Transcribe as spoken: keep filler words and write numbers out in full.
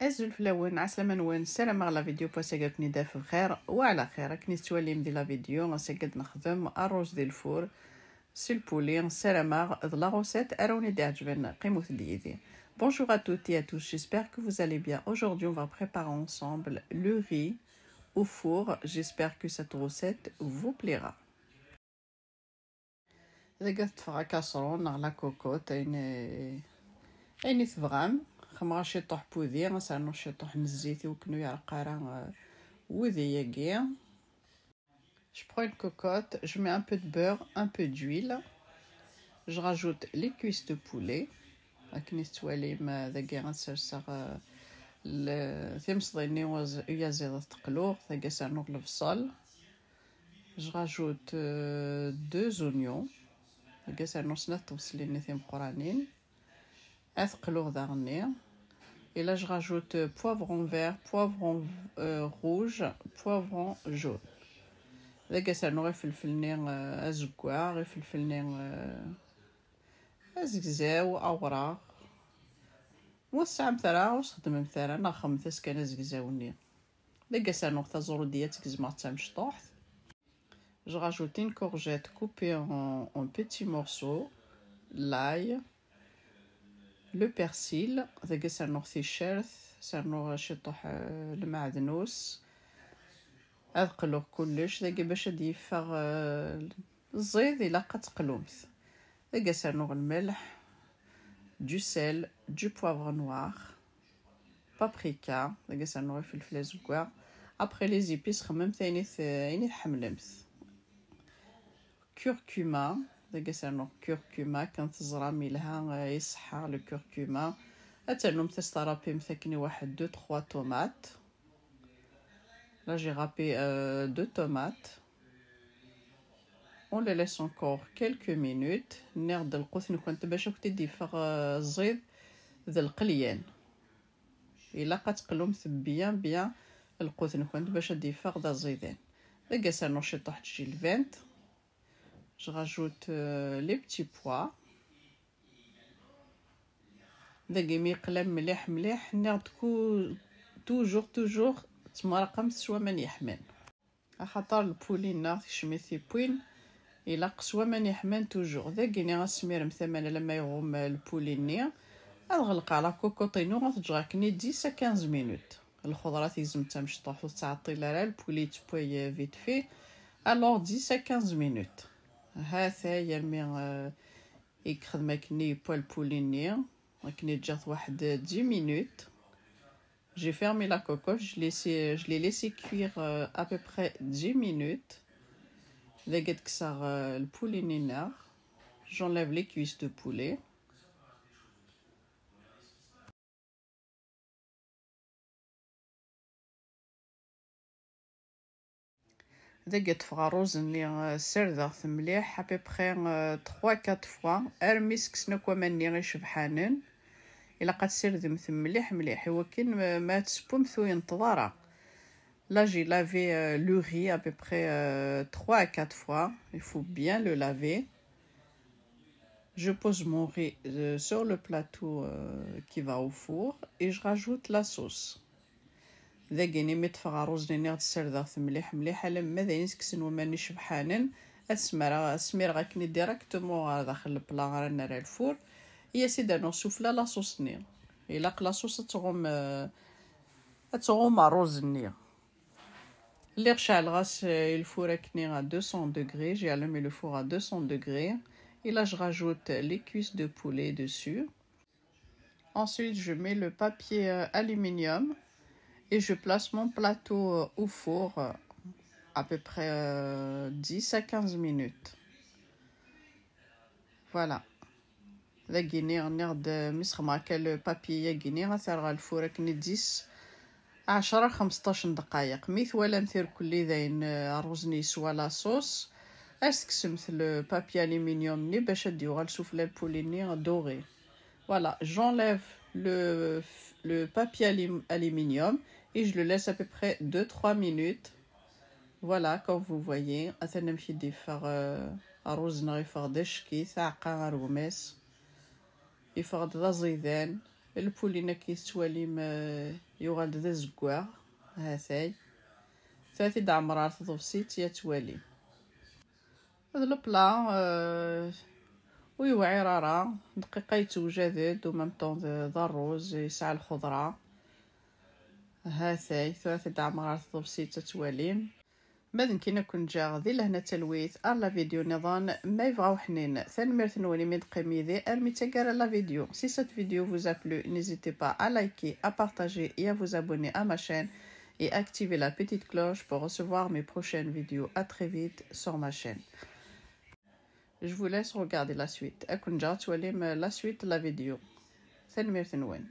Azul fell-awen, ɛeslama-nwen, ssarameɣ la vidéo n wass-agi ad ken-id-taf bxir wa ɛla xir. Akken i tettwalim di la vidéo, ass-agi ad nexdem rruẓ di lfur s lpuli. Ssarameɣ d la recette ara wen-id-iɛeǧben. Qqimet-d yid-i. Bonjour à toutes et à tous, j'espère que vous allez bien. Aujourd'hui, on va préparer ensemble le riz au four. J'espère que cette recette vous plaira. Dagi ad ṭṭfeɣ akaṣrun neɣ la cocotte, ayen, ayen i tebɣam. Xemɣeɣ ciṭuḥ n wudi, ad s-rnuɣ ciṭuḥ n zzit i wakken ur yeɛreq ara, euh, wudi-agi. Je prends une cocotte, je mets un peu de beurre, un peu d'huile. Je rajoute les cuisses de poulet. Akken i tettwalim, euh, dagi ad serseɣ, euh, le-, timseḍin-nni uyaziḍ ad teqluɣ. Dagi ad s-rnuɣ lebṣel. Je rajoute, euh, deux oignons. Dagi ad s-rnuɣ snat tebṣelin-nni timeqqranin. Ad qluɣ daɣenni. Et là, je rajoute, euh, poivron vert, poivron, euh, rouge, poivron jaune. Dagi ad s-rnuɣ ifelfel-nni, euh, azeggaɣ, ifelfel-nni, euh, azegzaw, awraɣ. Ur tesɛamt ara, ur txeddmemt ara, neɣ xedmet-as kan azegzaw-nni. Dagi ad s-rnuɣ taẓurudiyya, ad tt-gezmeɣ d tamecṭuḥt. Je rajoute une courgette coupée en, en petits morceaux, l'ail, le persil, dagi ad s-rnuɣ ticcert, ad s-rnuɣ ciṭuḥ, euh, lmeɛdnus. Ad qluɣ kullec, dagi bac ad d-yeffeɣ, euh, ẓid, ilaq ad teqlumt. Dagi ad s-rnuɣ lmelḥ, du sel, du poivre noir, paprika, dagi ad s-rnuɣ ifelfel azeggaɣ. Après les épices, xemmemt ayen i t-, ayen i tḥemmlemt. Curcuma, dagi ad s-rnuɣ curcuma, kan teẓram yelha, eh, iṣeḥḥa le curcuma. Ad ternumt ad s-tarapimt akken i waḥed deux, trois tomates. Là, j'ai râpé, euh, deux tomates. On les laisse encore quelques minutes. Nniɣ-d lqut-nkent bac akk-t-id-yeffeɣ, euh, ẓid d lqelyan. Ilaq ad teqlumt bien, bien lqut-nkent bac ad d-yeffeɣ d aẓidan. Dagi ad s-rnuɣ ciṭuḥ n tjilbant. Je rajoute, euh, les petits pois. Dagi mi yeqlam mliḥ, mliḥ, nniɣ-d ku-, toujours, toujours, ttmerqemt s waman yeḥman. Axaṭer lpuli-nneɣ tekcem-it tiwwin, ilaq s waman yeḥman toujours. Dagi-ni ad smirem aman alamma iɣum, eh, lpuli-nni. Ad ɣelqeɣ la cocotte-inu, ad t-ǧǧeɣ akken i dix à quinze minutes. Lxeḍra tegzem d tamecṭuḥt, ur tettɛeṭṭil ara, lpuli yettewway, eh, vite fait. Alors, dix à quinze minutes. Ha-t-a, armi, eh, i yexdem akken i yewwa lpuli-nni, akken i ǧǧiɣ-t waḥed dix minutes. J'ai fermé la cocotte, je l'ai laissé, je l'ai laissé cuire, euh, à peu près dix minutes. Dagi ad kkseɣ, euh, lpuli-nni-nneɣ. J'enlève les cuisses de poulet. Dagi ṭṭfeɣ rruẓ-nni, euh, ssardeɣ-t mliḥ, à peu près, euh, trois, quatre fois, armi sseksen akk waman-nni icebḥanen. Ilaq ad tessirdemt mliḥ, mliḥ, i wakken ma, ma tessewwem ur yenṭeḍ ara. Là, j'ai lavé, euh, le riz à peu près, euh, trois à quatre fois. Il faut bien le laver. Je pose mon riz, euh, sur le plateau, euh, qui va au four et je rajoute la sauce. Dagi-ni mi ṭṭfeɣ rruẓ-nni, nniɣ-d ssardeɣ-t mliḥ, mliḥ, alamma d ayen i sseksen waman icebḥanen. Ad smireɣ, ad smireɣ akken i directement ɣer daxel le plat ara nerr ar lfur. I as-id-rnuɣ sufella la sauce-nni. Ilaq la sauce ad tɣum, euh, ad tɣum rruẓ-nni. Lliɣ ceɛleɣ-as, euh, lfur akkenni à deux cents degrés. J'ai allumé le four à deux cents degrés. Et là, je rajoute les cuisses de poulet dessus. Ensuite, je mets le papier, euh, aluminium et je place mon plateau, euh, au four, euh, à peu près, euh, dix à quinze minutes. Voilà. Dagi-ni, nniɣ-d, mi sxedmeɣ akka le papier-agi-ni, ad t-rreɣ ɣer lfur akken i dix, ɛecra, xemseṭṭac n ddqayeq. Mi twalam tirkelli dayen, eh, rruẓ-nni yeswa la sauce, ad s-tekksemt le papier aluminium-nni bac ad d-yuɣal sufella lpuli-nni doré. Voilà, j'enlève le, le papier alim-, aluminium et je le laisse à peu près deux trois minutes. Voilà, comme vous voyez, atan amek i d-yeffeɣ, euh, rruẓ-nneɣ, yeffeɣ-d acek-it, aɛeqqa ar gma-s. Yeffeɣ-d d aẓidan. Lpulin akka i tettwalim, eh, yuɣal-d d azeggaɣ. Hatay. Tura ad t-id-ɛemmer ɣer tḍebsit, ya twalim. D lepla, eh, ur yewɛir ara. Dqiqa yettewjad-d, u même temps d, d ṛṛuz, yesɛa lxeḍra. Hatay, tura ad t-id-ɛemmer ɣer tḍebsit, ad twalim. Ma d nekkini, ad ken-ǧǧeɣ di lehna d talwit, ar la vidéo nniḍen, ma yebɣa uḥnin. Tanemmirt-nwen imi d-teqqim yid-i armi d taggara n la vidéo. Si cette vidéo vous a plu, n'hésitez pas à liker, à partager et à vous abonner à ma chaîne et activer la petite cloche pour recevoir mes prochaines vidéos. À très vite sur ma chaîne. Je vous laisse regarder la suite. Ad ken-ǧǧeɣ ad twalim la suite de la vidéo. Tanemmirt-nwen.